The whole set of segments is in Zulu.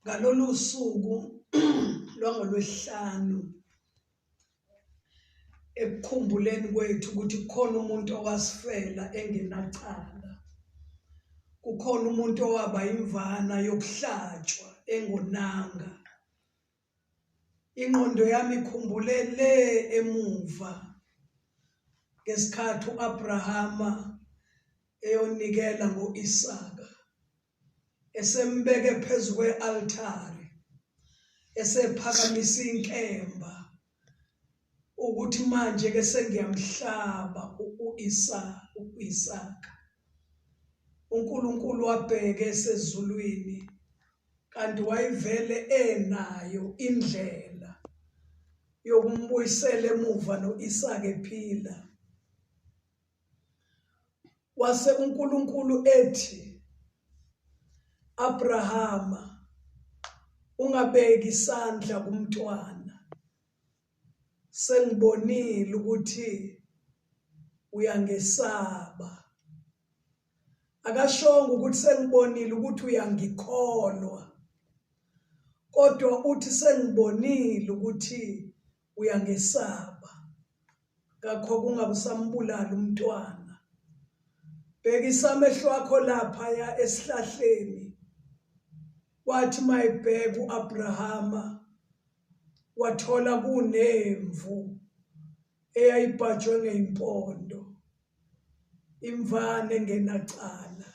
Ngalolu suku lwangoLwesihlanu ekukhumbuleni kwethu ukuthi kukhona umuntu owasifela engenacala, kukhona umuntu owaba imvana yokuhlatshwa engonanga. Ingqondo yami ikhumbule le emuva ngesikhathi u-Abrahama eyonikela ngo-Isaka. Esembeke phezu kwe-altare, esephakamisa inkemba ukuthi manje ke sengiyamhlaba u-Isaka. UNkulunkulu wabheke esezulwini kanti wayevele enayo indlela yokumbuyisela emuva no-Isaka ephila. Wase uNkulunkulu ethi, Abrahama, ungabeki isandla kumntwana, sengibonile ukuthi uyangesaba. Akashongo ukuthi sengibonile ukuthi uyangikholwa, kodwa uthi sengibonile ukuthi uyangesaba. Ngakho kungabusambulala umntwana. Bhekisa amehlo akho laphaya esihlahleni. Wathi mayebheka u-Abrahama wathola kunemvu eyayibhajwe ngeyimpondo, imvana engenacala.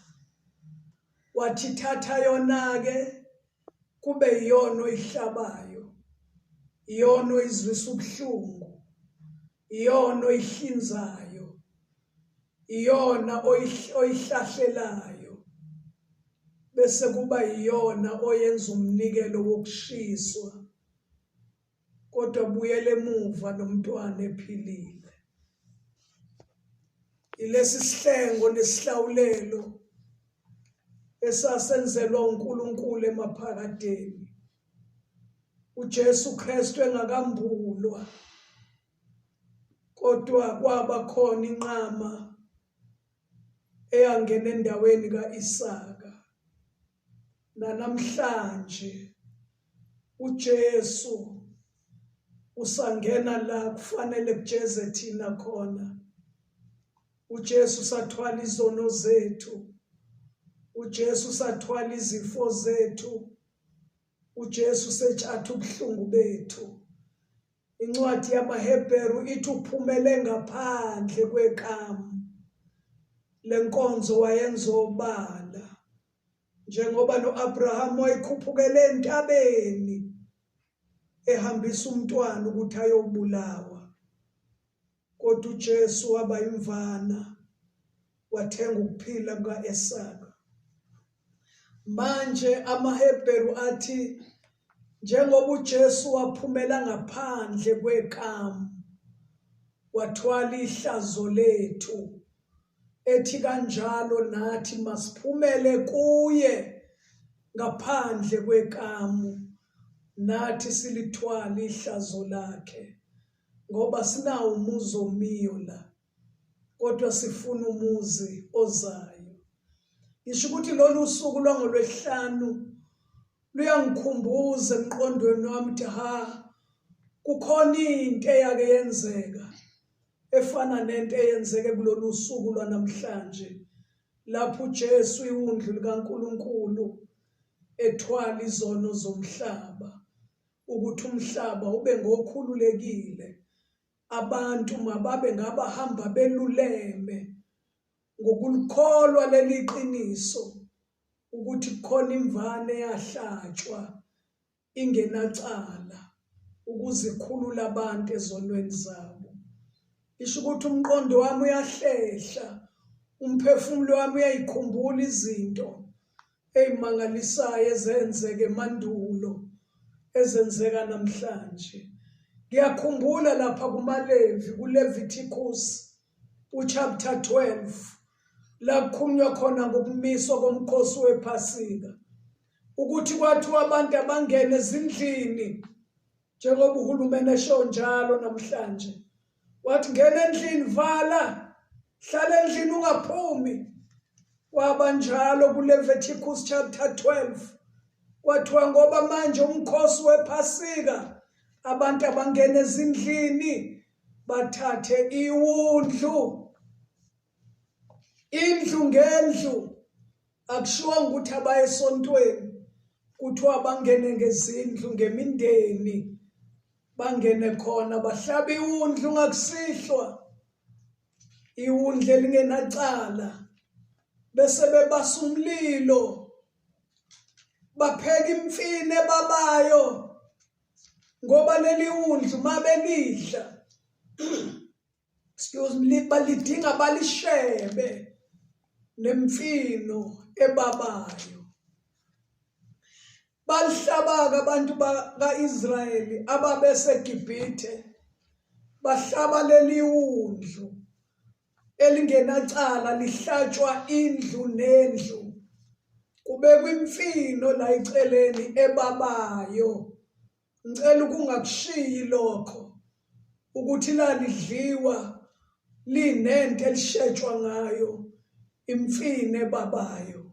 Wathi thatha yona-ke kube iyona oyihlabayo, iyona oyizwisa ubuhlungu, iyona oyihlinzayo, iyona oyihlahlelayo, bese kuba iyona oyenza umnikelo wokushiswa, kodwa buyela emuva nomntwana ephilile. Ilesi sihlengo nesihlawulelo esasenzelwa uNkulunkulu emaphakadeni. uJesu Kristu engakambulwa kodwa kwaba khona inqama eyangena endaweni kaIsaka. Nanamhlanje uJesu usangena la kufanele kujeze thina khona. UJesu sathwala izono zethu. UJesu sathwala izifo zethu. UJesu setshatha ubuhlungu bethu. Incwadi yamaHebheru ithi uphumele ngaphandle kwekamu. Lenkonzo wayenza obala. Njengoba no-Abraham wayekhuphukele entabeni ehambisa umntwana ukuthi ayobulawa. Kodwa uJesu waba imvana wathenga ukuphila kuka-Esaka. Manje amaHebheru athi njengoba uJesu waphumela ngaphandle kwekamu wathwala ihlazo lethu ethi kanjalo nathi masiphumele kuye ngaphandle kwekamu nathi silithwale ihlazo lakhe ngoba sinawo umuzi omiyo la kodwa sifuna umuzi ozayo. Ngisho ukuthi lolu suku lwangolwesihlanu luyangikhumbuza emqondweni wami ukuthi ha kukhona into eyake yenzeka efana nento eyenzeke kulolu suku lwanamhlanje lapho uJesu iwundlu likaNkuluNkulu ethwala izono zomhlaba ukuthi umhlaba ube ngokhululekile abantu mababe ngabahamba beluleme ngokulikholwa leli qiniso ukuthi kukhona imvana eyahlatshwa ingenacala ukuzikhulula abantu ezonweni zabo. Isho ukuthi umqondo wami uyahlehla, umphefumulo wami uyayikhumbula izinto ey'mangalisayo ezenzeka emandulo ezenzeka namhlanje. Ngiyakhumbula lapha kumaLevi, kuLeviticus uchapter 12 la kukhulunywa khona ngokumiswa komkhosi wePhasika ukuthi kwathiwa abantu abangene ezindlini njengoba uhulumeni esho njalo namhlanje wathi ngena endlini vala hlala endlini ungaphumi kwaba njalo kuLeviticus chapter 12. Kwathiwa ngoba manje umkhosi wePhasika abantu abangena ezindlini bathathe iwundlu indlu ngendlu akushiwanga ukuthi abaye esontweni kuthiwa bangene ngezindlu ngemindeni bangene khona bahlaba iwundlu ngakusihlwa iwundlu elingenacala bese bebasa umlilo bapheka imfino ebabayo ngoba leli wundlu mabelidla excuse me balidinga balishebe nemfino ebabayo Balihlaba-ke abantu baka-Israyeli ababeseGibhithe, bahlaba leli wundlu elingenacala lihlatshwa indlu nendlu, kubekwa imfino la eceleni ebabayo. Ngicela ukungakushiyi lokho ukuthi lalidliwa linento elishetshwa ngayo imfino ebabayo.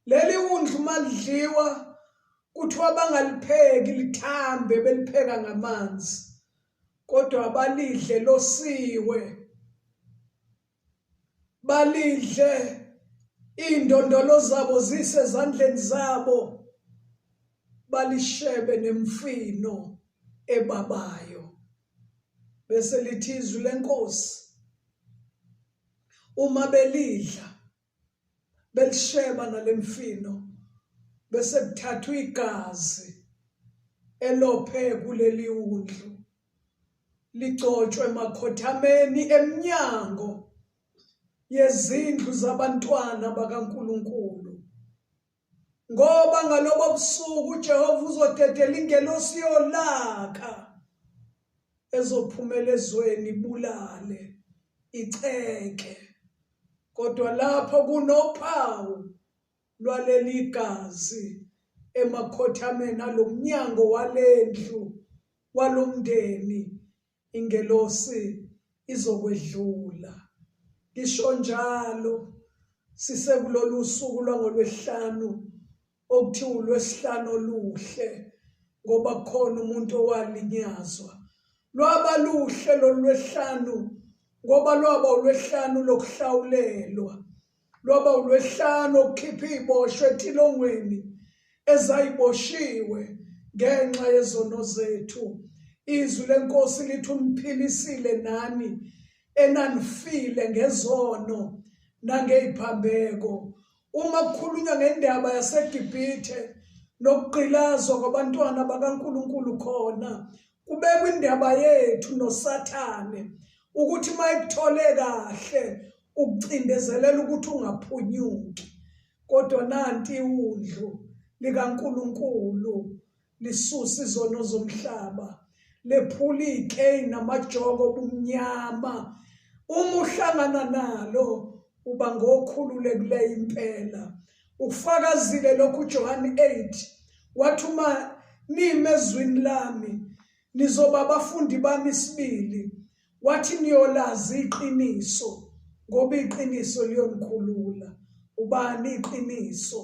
Leli wundlu malidliwa kuthiwa bangalipheki lithambe belipheka ngamanzi kodwa balidle losiwe balidle iy'ndondolo zabo zisezandleni zabo balishebe nemfino ebabayo bese lithi izwi lenkosi uma belidla belisheba nalemfino bese kuthathwa igazi elophe kuleli wundlu ligcotshwe emakhothameni emnyango yezindlu zabantwana bakaNkuluNkulu ngoba ngalobo busuku uJehova uzodedela ingelosi yolaka ezophumela ezweni ibulale iceke kodwa lapho kunophawu lwaleli gazi emakhothameni alomnyango walendlu walomndeni ingelosi izokwedlula ngisho njalo sisekulolu suku lwangolwesihlanu okuthiwa ulwesihlanu oluhle ngoba kukhona umuntu owalinyazwa lwaba luhle lolu lwesihlanu ngoba lwaba ulwesihlanu lokuhlawulelwa lwaba ulwesihlanu okukhipha iziboshwa etilongweni ezayiboshiwe ngenxa yezono zethu izwi lenkosi lithi uniphilisile nani enanifile ngezono nangeziphambeko Uma kukhulunywa ngendaba yaseGibhithe nokugqilazwa kwabantwana bakaNkulunkulu khona kubekwa indaba yethu noSathane ukuthi uma ekuthole kahle ukucindezelela ukuthi ungaphunyuki kodwa nanti iwundlu likaNkulunkulu lisusa izono zomhlaba lephula iy'keyi namajoko obumnyama uma uhlangana nalo uba ngokhululekileyo impela ukufakazile lokhu uJohane 8 wathi uma nime ezwini lami nizoba abafundi bami isibili wathi niyolazi iqiniso ngoba iqiniso liyonikhulula ubani iqiniso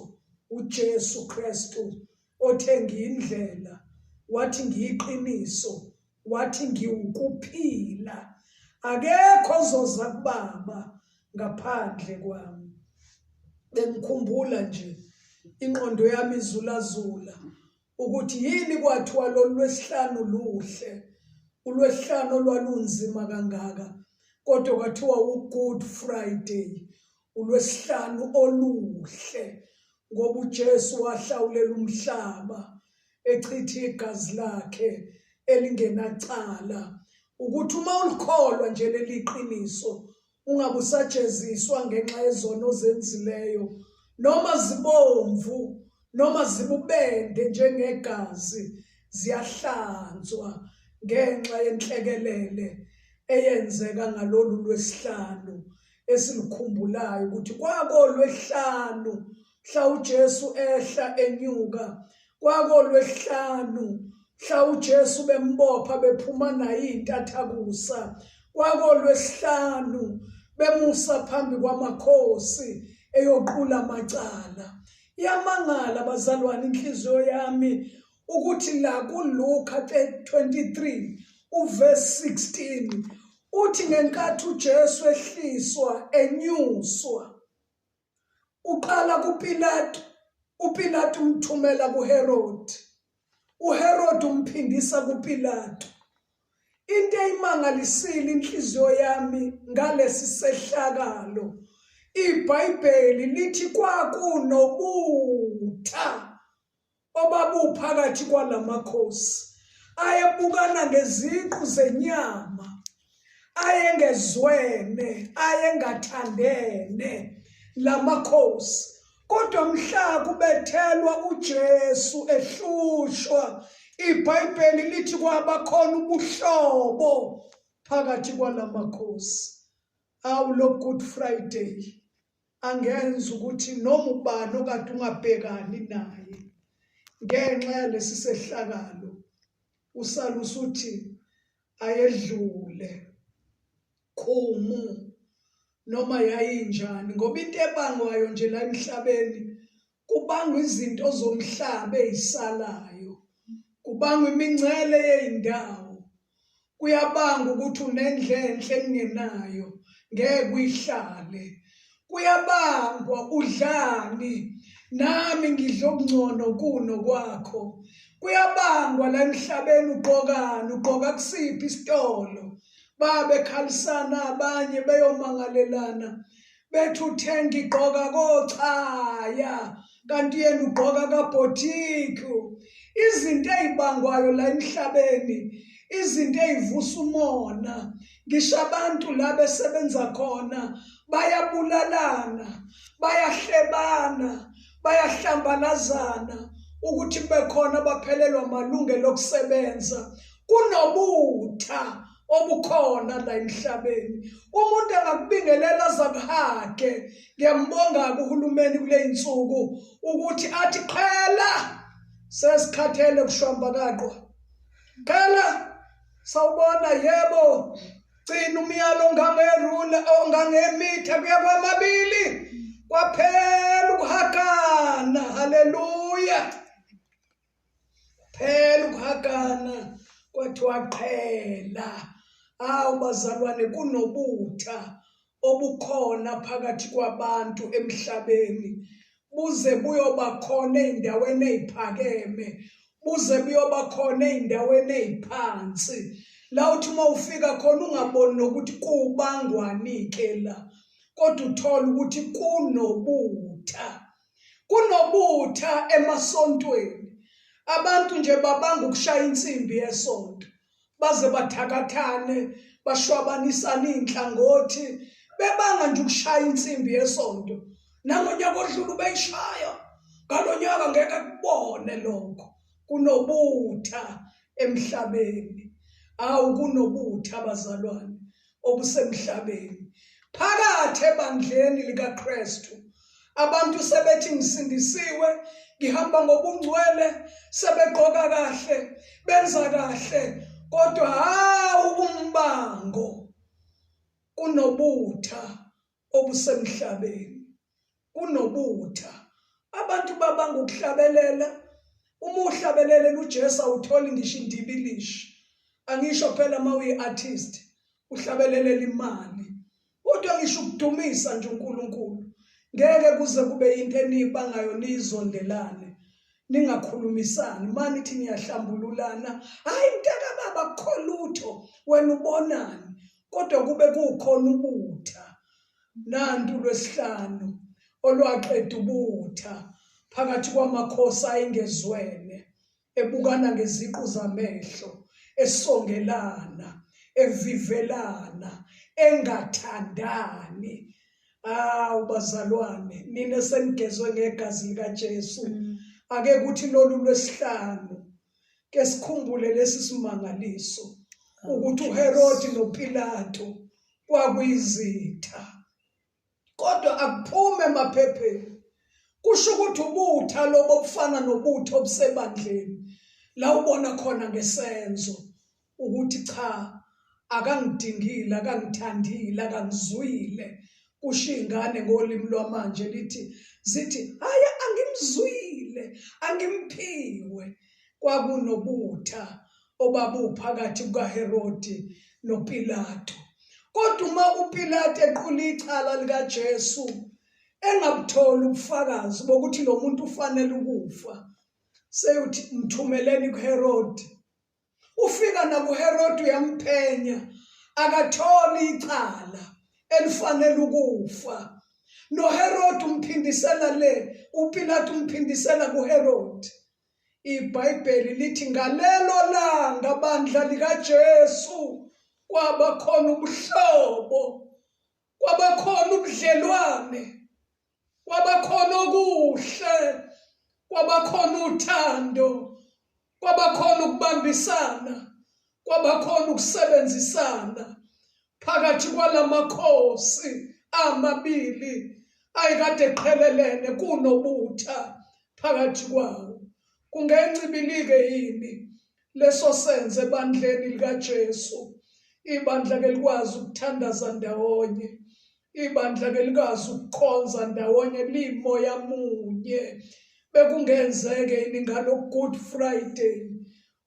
uJesu Kristu othe ngiyindlela wathi ngiyiqiniso wathi ngiwukuphila akekho ozoza kubaba ngaphandle kwami bengikhumbula nje ingqondo yami izulazula ukuthi yini kwathiwa lolu lwesihlanu luhle ulwesihlanu olwalunzima kangaka kodwa kwathiwa u-Good Friday uLwesihlanu oluhle ngoba uJesu wahlawulela umhlaba echitha igazi lakhe elingenacala ukuthi uma ulikholwa nje leli qiniso ungabe usajeziswa ngenxa yezono ozenzileyo noma zibomvu noma zibubende njengegazi ziyahlanzwa ngenxa yenhlekelele eyenzeka ngalolu lwesihlanu esilikhumbulayo ukuthi kwakolwehlanu mhla uJesu ehla enyuka kwakolwehlanu mhla uJesu bembopha bephuma naye intathakusa kwakolwesihlanu bemusa phambi kwamakhosi eyoqula amacala. Iyamangala bazalwane inhliziyo yami ukuthi la kuLuka 23 uverse 16 uthi ngenkathi uJesu ehliswa enyuswa uqala kuPilatu, uPilatu umthumela kuHerod, uHerod umphindisa kuPilatu. Into eyimangalisile inhliziyo yami ngalesi sehlakalo, iBhayibheli lithi kwakunobutha obabuphakathi kwalamakhosi ayebukana ngeziqu zenyama, ayengezwene, ayengathandene lamakhosi. Kodwa mhla kubethelwa uJesu ehlushwa, iBhayibheli lithi kwaba khona ubuhlobo phakathi kwalamakhosi. Awu lo Good Friday angenza ukuthi noma ubani okade ungabhekani naye ngenxa yalesi sehlakalo usala usuthi ayedlule khumu noma yayinjani ngoba into ebangwayo nje la emhlabeni kubangwa izinto zomhlaba ezisalayo kubangwa imingcele yeyindawo kuyabanga ukuthi unendle enhle engingenayo ngeke uyihlale kuyabangwa udlani nami ngidla okungcono kuno kwakho kuyabangwa la emhlabeni ugqokani ugqoka kusiphi isitolo babekhalisana abanye beyomangalelana bethi uthenga igqoka kochaya kanti yena ugqoka kabhotiki izinto ezibangwayo la emhlabeni izinto ezivusa umona ngisho abantu la besebenza khona bayabulalana bayahlebana bayahlambalazana ukuthi kube khona abaphelelwa amalungelo okusebenza kunobutha obukhona la emhlabeni umuntu angakubingelela azakuhage ngiyambonga kuhulumeni kule insuku ukuthi athi qhela sesikhathele kushwamba kaqwa qhela sawubona yebo gcina umyalo ongangerula ongangemitha kuya kwamabili kwaphela ukuhagana haleluya phela ukuhagana kwathiwa qhela awu bazalwane kunobutha obukhona phakathi kwabantu emhlabeni buze buyoba khona ey'ndaweni ey'phakeme buze buyoba khona ey'ndaweni ey'phansi la uthi uma ufika khona ungaboni nokuthi kubangwani-ke la kodwa uthole ukuthi kunobutha Kunobutha emasontweni. Abantu nje babanga ukushaya insimbi yesonto baze bathakathane bashwabanisane iy'nhlangothi bebanga nje ukushaya insimbi yesonto. Nangonyaka odlule ubeyishaya, ngalo nyaka ngeke kubone lokho. Kunobutha emhlabeni. Awu kunobutha bazalwane obusemhlabeni. Phakathi ebandleni likaKristu abantu sebethi ngisindisiwe ngihamba ngobungcwele sebegqoka kahle benza kahle kodwa hawu umbango kunobutha obusemhlabeni kunobutha abantu babanga ukuhlabelela uma uhlabelelela uJesu awutholi ngisho indibilishi angisho phela uma uyi-artist uhlabelelela imali kodwa ngisho ukudumisa nje uNkulunkulu ngeke kuze kube into eniyibangayo niyizondelane ningakhulumisani mani ithi niyahlambululana hayi mntaka baba kukho lutho wena ubonani kodwa kube kukhona ubutha nantu lwesihlanu olwaqeda ubutha phakathi kwamakhosi ayengezwene ebukana ngeziqu zamehlo esongelana evivelana engathandani awu bazalwane nina senigezwe ngegazi likaJesu ake kuthi lolu lwesihlanu ke sikhumbule lesi simangaliso ukuthi uHerodi noPilato kwakuyizitha kodwa akuphume emaphepheni kusho ukuthi ubutha lobo obufana nobutha obusebandleni la ubona khona ngesenzo ukuthi cha akangidingile akangithandile akangizwile kusho ingane ngolimi lwamanje lithi zithi hayi angimzwile. Angimzwile, angimphiwe. Kwakunobutha obabuphakathi kukaHerodi noPilato. Kodwa uma uPilato equla icala likaJesu engabutholi ubufakazi bokuthi lo muntu ufanele ukufa, seyuthi mthumeleni kuHerodi. Ufika nakuHerode uyamphenya akatholi icala elifanele ukufa. NoHerode umphindisela le, uPilatu umphindisela kuHerode. IBhayibheli lithi ngalelo langa bandla likaJesu kwaba khona ubuhlobo, kwaba khona ubudlelwane, kwaba khona okuhle, kwaba khona uthando, kwaba khona ukubambisana, kwaba khona ukusebenzisana phakathi kwalamakhosi amabili ayekade eqhelelene kunobutha phakathi kwawo. Kungencibilike yini leso senze ebandleni likaJesu? Ibandla ke likwazi ukuthandaza ndawonye, ibandla ke likwazi ukukhonza ndawonye limoya munye. Bekungenzeke yini ngalo Good Friday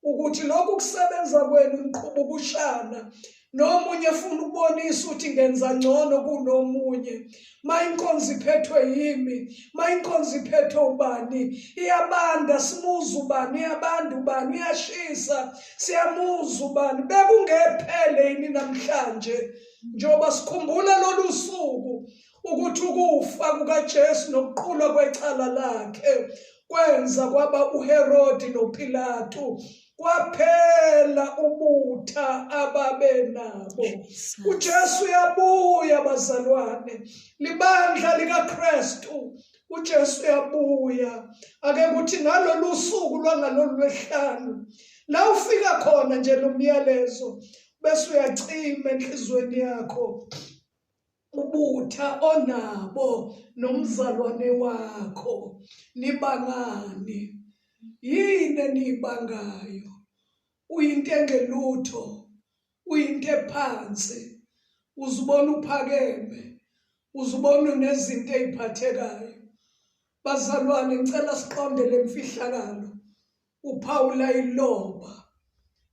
ukuthi lokhu kusebenza kwenu niqhuba ukushana nomunye efuna ukubonisa ukuthi ngenza ngcono kunomunye ma inkonzo iphethwe yimi ma inkonzo iphethwe ubani iyabanda simuza ubani iyabanda ubani iyashisa siyamuza ubani bekungephele yini namhlanje njengoba sikhumbula lolu suku ukuthi ukufa kukaJesu nokuqulwa kwecala lakhe kwenza kwaba uHerodi noPilatu kwaphela ubutha ababenabo. UJesu uyabuya bazalwane, libandla likaKristu. UJesu uyabuya. Ake kuthi ngalolu suku lwangalolu lwesihlanu la ufika khona nje lo myalezo bese uyacima enhlizweni yakho ubutha onabo nomzalwane wakho nibangani yini eniyibangayo uyinto engelutho uyinto ephansi uzibona uphakeme uzibona unezinto eziphathekayo bazalwane ngicela siqonde lemfihlakalo uPawulu ayiloba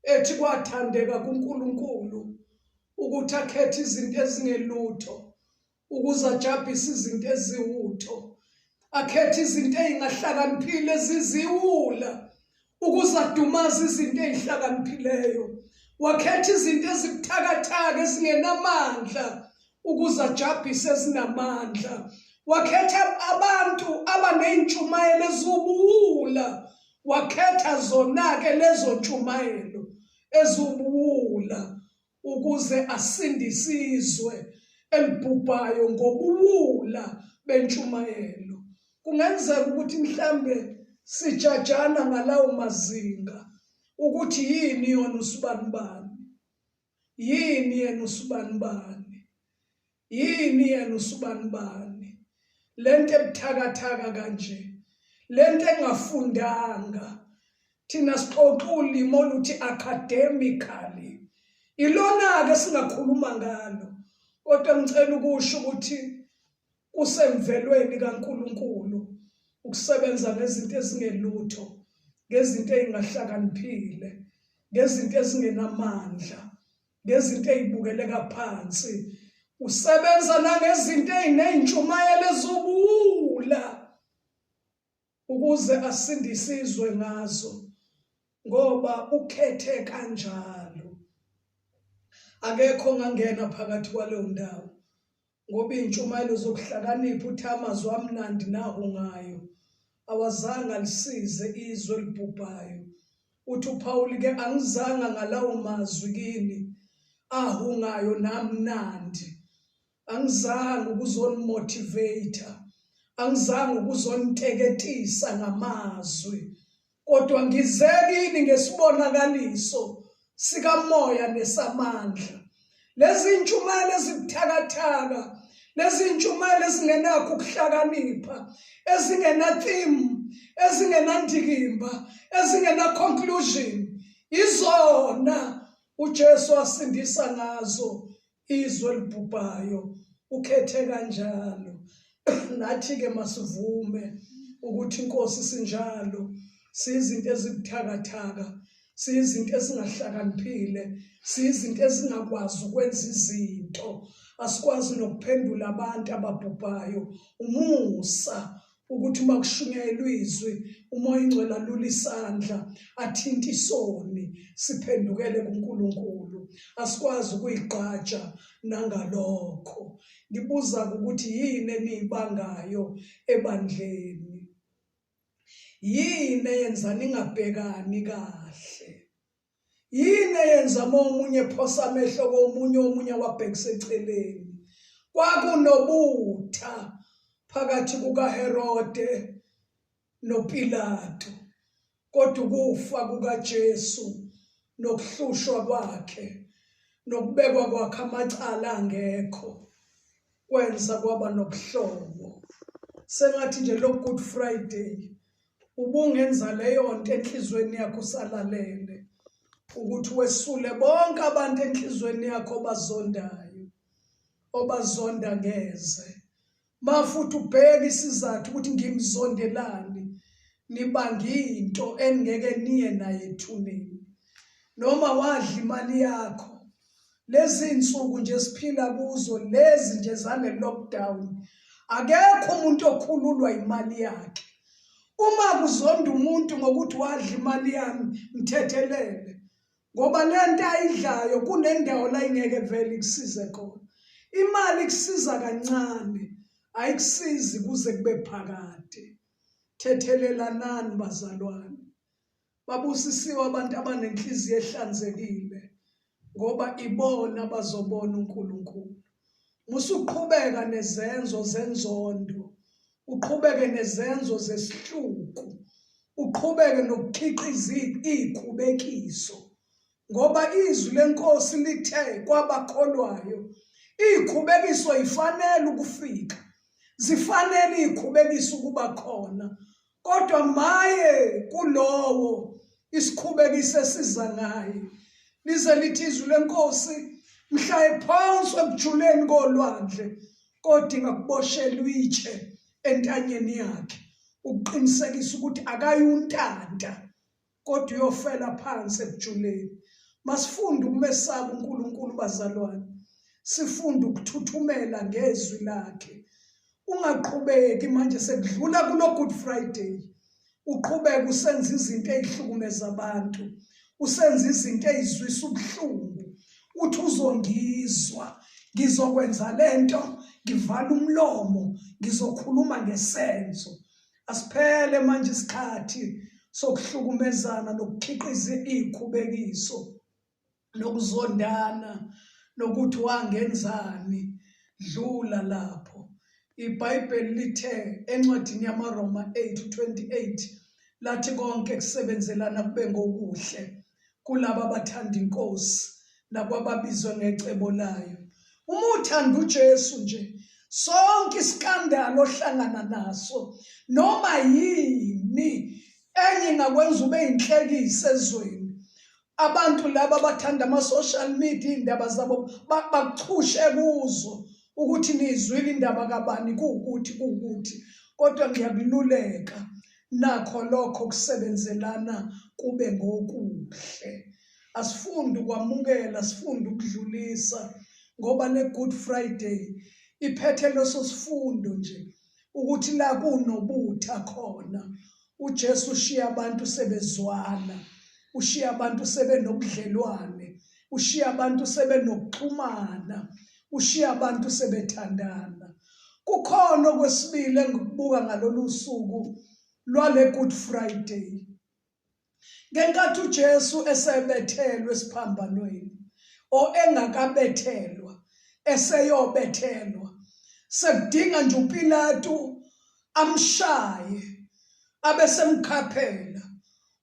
ethi kwathandeka kuNkulunkulu ukuthi akhethe izinto ezingelutho ukuze ajabhise izinto eziwutho akhethe izinto ezingahlakaniphile eziziwula ukuze adumaze izinto ezihlakaniphileyo wakhetha izinto ezibuthakathaka ezingenamandla ukuze ajabhise ezinamandla wakhetha abantu abaney'ntshumayelo eziwubuwula wakhetha zona-ke lezo ntshumayelo eziwubuwula ukuze asindise izwe elibhubhayo ngobuwula bentshumayelo kungenzeka ukuthi mhlambe sijajana ngalawo mazinga ukuthi yini yona usibanibani Yini yena usibanibani? Yini yena usibanibani? Lento ebuthakathaka kanje, lento engafundanga. Thina sixoxa ulimi oluthi academically. Ilona-ke singakhuluma ngalo. Kodwa ngicela ukusho ukuthi Kusemvelweni kaNkulunkulu ukusebenza ngezinto ezingelutho, ngezinto ezingahlakaniphile, ngezinto ezingenamandla, ngezinto ezibukeleka phansi. Usebenza nangezinto ezineyintshumayelo eziwubuwula ukuze asindise izwe ngazo ngoba ukhethe kanjalo. Akekho ongangena phakathi kwaleyo ndawo. Ngoba iy'ntshumayelo zokuhlakanipha uthi amazwi amnandi nahungayo awazange alisize izwe elibhubhayo. Uthi uPawuli-ke angizanga ngalawo mazwi kini ahungayo namnandi. Angizange ukuzonimotivate, angizange ukuzoniteketisa ngamazwi kodwa ngize kini ngesibonakaliso sikamoya nesamandla. Lezi ntshumayelo ezibuthakathaka, lezi ntshumayelo ezingenakho ukuhlakanipha, ezingena theme, ezingenandikimba, ezingena conclusion, izona uJesu asindisa ngazo izwe elibhubhayo. Ukhethe kanjalo. Nathi-ke masivume ukuthi inkosi sinjalo, siyizinto ezibuthakathaka, siyizinto ezingahlakaniphile, siyizinto ezingakwazi ukwenza izinto, asikwazi nokuphendula abantu ababhubhayo. Umusa ukuthi uma kushunyayelwa izwi umoya ingcwele alula isandla athinte isoni siphendukele kuNkulunkulu. Asikwazi ukuyigqaja nangalokho. Ngibuza ukuthi yini eniyibangayo ebandleni? Yini eyenza ningabhekani kahle? Yini eyenza uma omunye ephosa amehlo komunye omunye awabhekise eceleni? Kwakunobutha phakathi kukaHerode noPilato. Kodwa ukufa kukaJesu nokuhlushwa kwakhe nokubekwa kwakhe amacala angekho kwenza kwaba nobuhlobo. Sengathi nje lo Good Friday ubungenza leyo nto enhlizweni yakho usalalele ukuthi wesule bonke abantu enhlizweni yakho obazondayo obazonda ngeze mafuthi ubheke isizathu ukuthi ngimzondelani nibanga into engeke niye naye ethuneni noma wadla imali yakho. Lezi insuku nje siphila kuzo lezi nje zale lockdown, akekho umuntu okhululwa imali yakhe. Uma kuzonda umuntu ngokuthi wadla imali yami, mthethelele, ngoba lento ayidlayo kunendawo la ingeke vele ikusize khona. Imali ikusiza kancane, ayikusizi kuze kube phakade. Thethelelanani bazalwane. Babusisiwe abantu abanenhliziyo ehlanzekile ngoba ibona abazobona uNkulunkulu. Musuqhubeka nezenzo zenzondo, uqhubeke nezenzo zesihluku, uqhubeke nokukhiqiza izikhubekiso ngoba izwi lenkosi lithe kwabakholwayo izikhubekiso ifanele ukufika, zifanele izikhubekiso ukuba khona. Kodwa maye kulowo isikhubekiso esiza ngaye, lize lithi izwi lenkosi mhla ephonswa ekujuleni kolwandle, kodinga kuboshelwe itshe entanyeni yakhe ukuqinisekisa ukuthi akayuntanta kodwa uyofela phansi ekujuleni. Masifunde ukumesaba uNkulunkulu bazalwane, sifunde ukuthuthumela ngezwi lakhe. Ungaqhubeki manje sekudlula kulo Good Friday, uqhubeke usenza izinto ezihlukumeza abantu, usenza izinto ezizwisa ubuhlungu, uthi uzongizwa, ngizokwenza lento, ngivala umlomo, ngizokhuluma ngesenzo. Asiphele manje isikhathi sokuhlukumezana nokukhiqiza izikhubekiso nokuzondana nokuthi wangenzani. Dlula lapho. IBhayibheli lithe encwadini yamaRoma 8:28 lathi konke kusebenzelana kube ngokuhle kulabo abathanda inkosi nakwababizwe ngecebo layo. Uma uthanda uJesu nje, sonke isikandalo ohlangana naso noma yini enye ingakwenza ube inhlekisa ezweni. Abantu laba abathanda ama-social media iy'ndaba zabo bakuchushe kuzo ukuthi niyizwile indaba kabani kuwukuthi kuwukuthi, kodwa ngiyakululeka nakho lokho kusebenzelana kube ngokuhle. Asifunde ukwamukela, sifunde ukudlulisa ngoba le Good Friday iphethe leso sifundo nje ukuthi la kunobutha khona uJesu ushiya abantu sebezwana, ushiya abantu sebenobudlelwane, ushiya abantu sebenokuxhumana, ushiya abantu sebethandana. Kukhona okwesibili engikubuka ngalolu suku lwale Good Friday. Ngenkathi uJesu esebethelwe esiphambanweni o engakabethelwa eseyobethelwa sekudinga nje uPilatu amshaye abesemkhaphela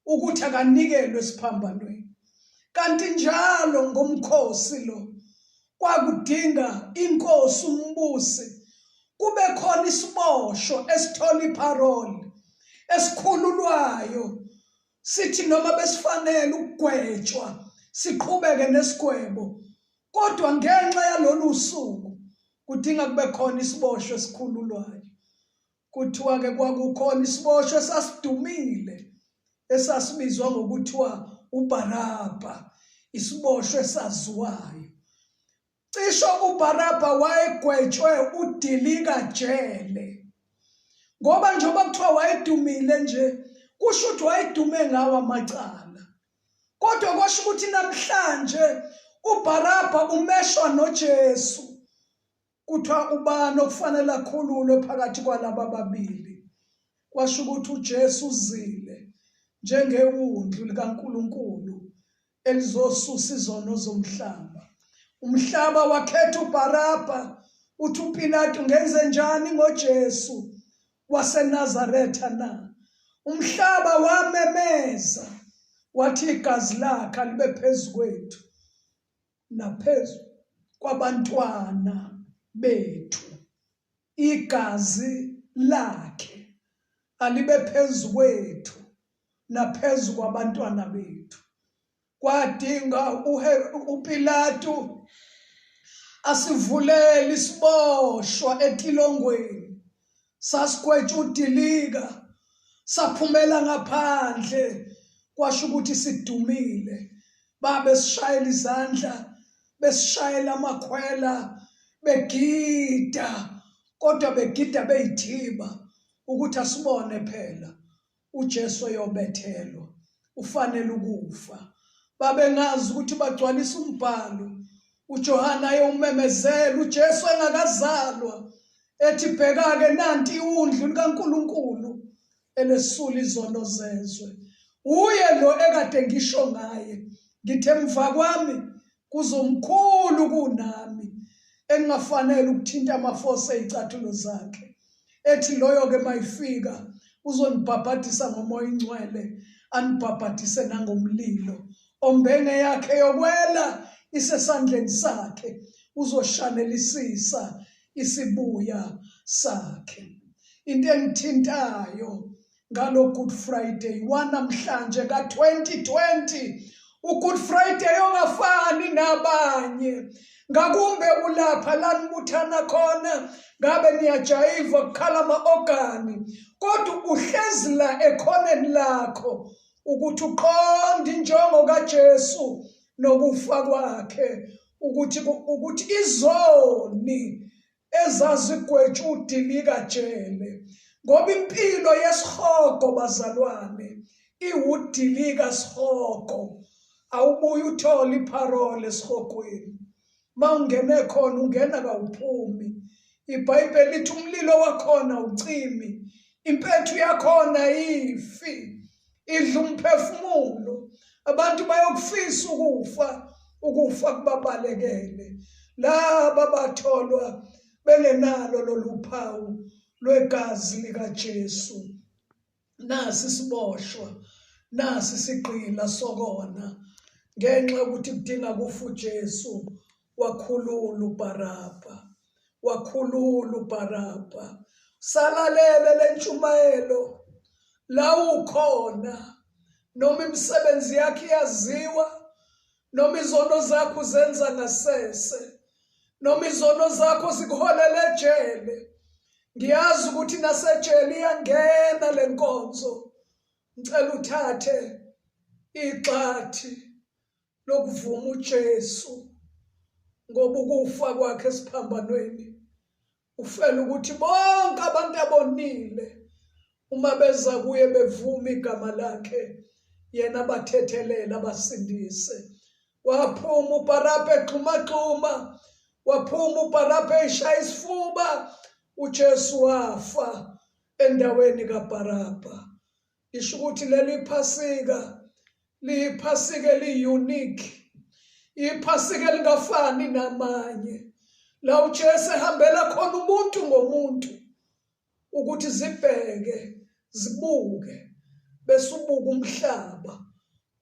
ukuthi akanikelwe esiphambanweni. Kanti njalo ngomkhosi lo kwakudinga inkosi umbusi kube khona isibosho esithola iparole esikhululwayo sithi noma besifanele ukugwetshwa siqhubeke nesigwebo kodwa ngenxa yalolu suku kudinga kube khona isiboshwa esikhululwayo. Kuthiwa-ke kwakukhona isiboshwa esasidumile esasibizwa ngokuthiwa uBarabha, isiboshwa esaziwayo. Cishe uBarabha wayegwetshwe udilika jele. Ngoba njengoba kuthiwa wayedumile nje, kusho ukuthi wayedume ngawo amacala. Kodwa kwasho ukuthi namhlanje uBarabha umeshwa noJesu. Kuthiwa ubani okufanele akhululwe phakathi kwalaba ababili? Kwasho ukuthi uJesu uzile njengewundlu likaNkulunkulu elizosusa izono zomhlaba. Umhlaba wakhetha uBharabha, uthi uPilatu ngenze njani ngoJesu waseNazaretha na? Umhlaba wamemeza wathi igazi lakhe alibe phezu kwethu naphezu kwabantwana bethu. Igazi lakhe alibe phezu kwethu naphezu kwabantwana bethu. Kwadinga uPilatu asivulele isiboshwa etilongweni, sasigwetsha udilika, saphumela ngaphandle, kwasho ukuthi sidumile. Babesishayela izandla, besishayela amakhwela, begida, kodwa begida beyithiba ukuthi asibone phela uJesu eyobethelwa, ufanele ukufa. Babengazi ukuthi bagcwalisa umbhalo uJohane ayewumemezela uJesu engakazalwa, ethi bheka-ke nanti iwundlu likaNkulunkulu elesula izono zezwe. Uye lo ekade ngisho ngaye, ngithe emva kwami kuzomkhulu kunami engingafanele ukuthinta amafose ey'cathulo zakhe. Ethi loyo-ke mayifika uzonibhabhadisa ngomoya ingcwele anibhabhadise nangomlilo ombenge yakhe yokwela isesandleni sakhe uzoshanelisisa isibuya sakhe. Into engithintayo ngalo Good Friday wanamhlanje ka-2020, uGood Friday ongafani nabanye, ngakumbe ulapha la nibuthana khona ngabe niyajayiva kukhala ama-ogani, kodwa uhlezi la ekhoneni lakho ukuthi uqonde injongo kaJesu nokufa kwakhe, ukuthi izoni ezazigwetshwa udilika jele, ngoba impilo yesihogo bazalwane iwudilika sihogo, awubuye uthole iparole esihogweni. Mawungene khona ungena kawuphumi. IBhayibheli lithi umlilo wakhona ucimi, impethu yakhona ifi, idla umphefumulo. Abantu bayokufisa ukufa, ukufa kubabalekele. Laba batholwa bengenalo lolu phawu lwegazi likaJesu. Nasi isiboshwa, nasi isigqila sokona, ngenxa yokuthi kudinga kufa uJesu, wakhulula uBarabha, wakhulula uBarabha. Salalele lentshumayelo la ukhona, noma imisebenzi yakhe iyaziwa, noma izono zakho uzenza ngasese, noma izono zakho zikuholela ejele. Ngiyazi ukuthi nasejele iyangena le nkonzo. Ngicela uthathe igxathi lokuvuma uJesu, ngoba ukufa kwakhe esiphambanweni ufela ukuthi bonke abantu abonile uma beza kuye bevuma igama lakhe, yena abathethelele abasindise. Waphuma uBarabha egxumagxuma, waphuma uBarabha eshaya isifuba, uJesu wafa endaweni kaBarabha. Isho ukuthi leli Phasika liyiphasika eliyi-unique, iphasika elingafani namanye, la uJesu ehambela khona umuntu ngomuntu ukuthi zibheke zibuke, bese ubuka umhlaba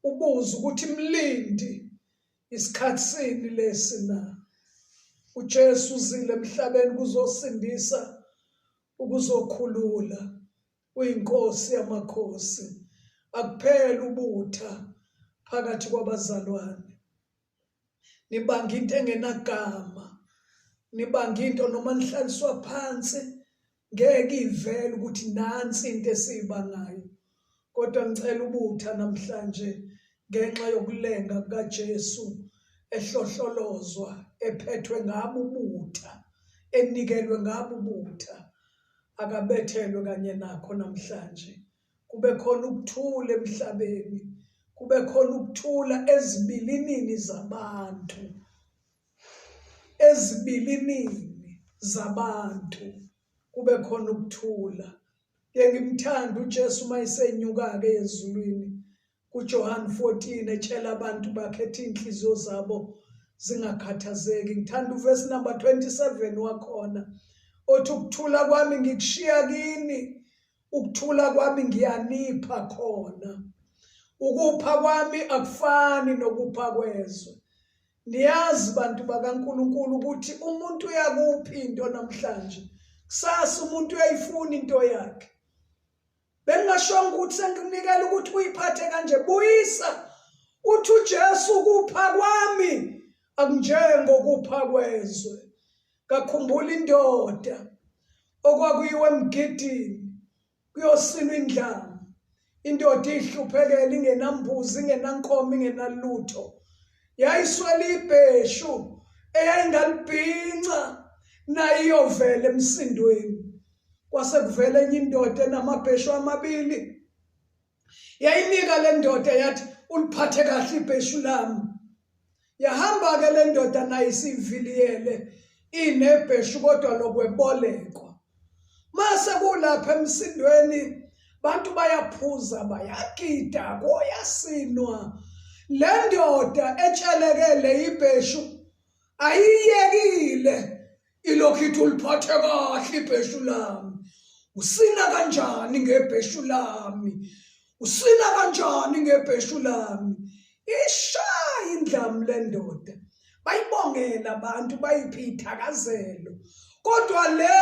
ubuze ukuthi mlindi isikhathi sini lesi na? UJesu uzile emhlabeni kuzosindisa, ukuzokhulula. Uyinkosi yamakhosi. Akuphele ubutha phakathi kwabazalwane. Nibanga into engenagama, nibanga into noma nihlaliswa phansi. Ngeke ivele ukuthi nansi into esiyibangayo. Kodwa ngicela ubutha namhlanje ngenxa yokulenga kukaJesu ehlohlolozwa ephethwe ngabo ubutha enikelwe ngabo ubutha akabethelwe kanye nakho namhlanje kube khona ukuthula emhlabeni kube khona ukuthula ezibilinini zabantu ezibilinini zabantu kube khona ukuthula Ke ngimthanda uJesu uma esenyuka-ke ezulwini kuJohane 14 etshela abantu bakhe ethi inhliziyo zabo zingakhathazeki. Ngithanda uvesi number 27 wakhona othi ukuthula kwami ngikushiya kini, ukuthula kwami ngiyanipha khona. Ukupha kwami akufani nokupha kwezwe. Niyazi bantu bakaNkulunkulu ukuthi umuntu uyakuphi into namhlanje. Kusasa umuntu uyayifuna into yakhe. Bengingashongo ukuthi sengikunikela ukuthi uyiphathe kanje buyisa. Uthi uJesu ukupha kwami akunjengokupha kwezwe. Kakhumbula indoda okwakuyiwe emgidini kuyosinwa indlala indoda ihluphekele ingenambuzi ingenankomo ingenalutho yayiswele ibheshu eyayingalibhinca nayo iyovela emsindweni kwase kuvela enye indoda enamabheshu amabili Yayinika le ndoda yathi uliphathe kahle ibheshu lami. Yahamba-ke le ndoda nayo isiviliyele inebheshu kodwa lokwebolekwa. Mase kulapha emsindweni bantu bayaphuza bayagida kuyasinwa. Le ndoda etshelekele ibheshu ayiyekile ilokhu ithi uliphathe kahle ibheshu lami usina kanjani ngebheshu lami usina kanjani ngebheshu lami ishaya indlamu le ndoda bayibongela abantu bayiphi ithakazelo kodwa le